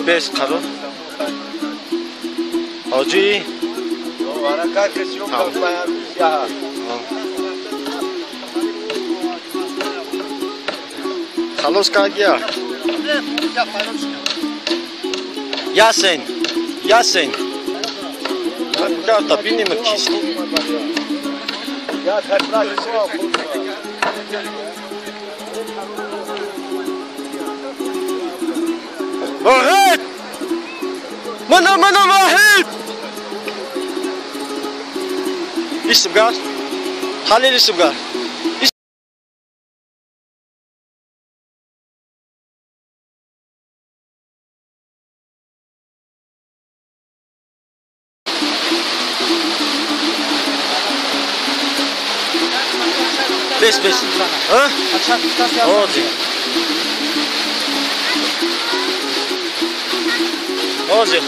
Бес қарор. Ҳоҷӣ халос кардия. Ясен, Ясен. Карта бинем кист. Воҳид! Мана, мана Воҳид! Истибгар. Халил истибгар. Бес, бес. А? Ҳозир. Ҳозир.